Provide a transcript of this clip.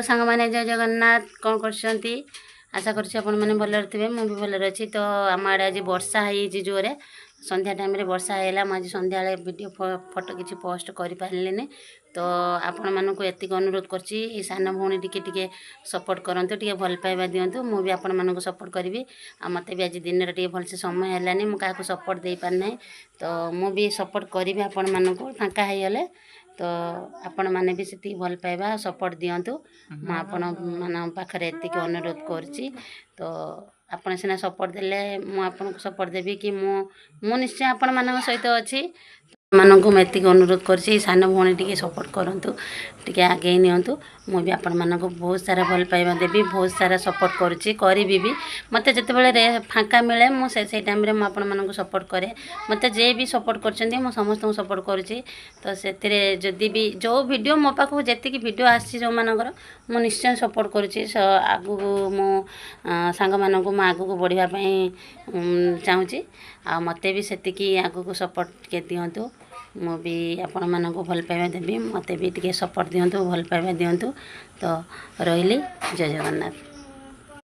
ସାଙ୍ଗମାନେ, ଜୟ ଜଗନ୍ନାଥ। କ'ଣ କରୁଛନ୍ତି? ଆଶା କରୁଛି ଆପଣମାନେ ଭଲରେ ଥିବେ। ମୁଁ ବି ଭଲରେ ଅଛି। ତ ଆମ ଆଡ଼େ ଆଜି ବର୍ଷା ହେଇଯାଇଛି ଜୋରେ। ସନ୍ଧ୍ୟା ଟାଇମ୍ରେ ବର୍ଷା ହେଇଗଲା। ମୁଁ ଆଜି ସନ୍ଧ୍ୟାବେଳେ ଭିଡ଼ିଓ, ଫଟୋ କିଛି ପୋଷ୍ଟ କରିପାରିଲିନି। ତ ଆପଣମାନଙ୍କୁ ଏତିକି ଅନୁରୋଧ କରୁଛି, ଏଇ ସାନ ଭଉଣୀ ଟିକେ ଟିକେ ସପୋର୍ଟ କରନ୍ତୁ, ଟିକେ ଭଲ ପାଇବା ଦିଅନ୍ତୁ। ମୁଁ ବି ଆପଣମାନଙ୍କୁ ସପୋର୍ଟ କରିବି। ଆଉ ମୋତେ ବି ଆଜି ଦିନରେ ଟିକେ ଭଲସେ ସମୟ ହେଲାନି, ମୁଁ କାହାକୁ ସପୋର୍ଟ ଦେଇପାରିନାହିଁ। ତ ମୁଁ ବି ସପୋର୍ଟ କରିବି ଆପଣମାନଙ୍କୁ ଫାଙ୍କା ହେଇଗଲେ। ତ ଆପଣମାନେ ବି ସେତିକି ଭଲ ପାଇବା, ସପୋର୍ଟ ଦିଅନ୍ତୁ। ମୁଁ ଆପଣମାନଙ୍କ ପାଖରେ ଏତିକି ଅନୁରୋଧ କରୁଛି। ତ ଆପଣ ସିନା ସପୋର୍ଟ ଦେଲେ ମୁଁ ଆପଣଙ୍କୁ ସପୋର୍ଟ ଦେବି କି ମୁଁ ନିଶ୍ଚୟ ଆପଣମାନଙ୍କ ସହିତ ଅଛି। ମାନଙ୍କୁ ମୁଁ ଏତିକି ଅନୁରୋଧ କରୁଛି, ସାନ ଭଉଣୀ ଟିକେ ସପୋର୍ଟ କରନ୍ତୁ, ଟିକେ ଆଗେଇ ନିଅନ୍ତୁ। ମୁଁ ବି ଆପଣମାନଙ୍କୁ ବହୁତ ସାରା ଭଲ ପାଇବା ଦେବି, ବହୁତ ସାରା ସପୋର୍ଟ କରୁଛି, କରିବି ବି। ମୋତେ ଯେତେବେଳେ ଫାଙ୍କା ମିଳେ, ମୁଁ ସେ ସେଇ ଟାଇମ୍ରେ ମୁଁ ଆପଣମାନଙ୍କୁ ସପୋର୍ଟ କରେ। ମୋତେ ଯିଏ ବି ସପୋର୍ଟ କରିଛନ୍ତି, ମୁଁ ସମସ୍ତଙ୍କୁ ସପୋର୍ଟ କରୁଛି। ତ ସେଥିରେ ଯଦି ବି ଯେଉଁ ଭିଡ଼ିଓ ମୋ ପାଖକୁ ଯେତିକି ଭିଡ଼ିଓ ଆସିଛି ଯେଉଁମାନଙ୍କର, ମୁଁ ନିଶ୍ଚୟ ସପୋର୍ଟ କରୁଛି। ଆଗକୁ ମୁଁ ସାଙ୍ଗମାନଙ୍କୁ ମୁଁ ଆଗକୁ ବଢ଼ିବା ପାଇଁ ଚାହୁଁଛି। ଆଉ ମୋତେ ବି ସେତିକି ଆଗକୁ ସପୋର୍ଟ ଟିକେ ଦିଅନ୍ତୁ। ମୁଁ ବି ଆପଣମାନଙ୍କୁ ଭଲ ପାଇବା ଦେବି। ମୋତେ ବି ଟିକେ ସପୋର୍ଟ ଦିଅନ୍ତୁ, ଭଲ ପାଇବା ଦିଅନ୍ତୁ। ତ ରହିଲି, ଜୟ ଜଗନ୍ନାଥ।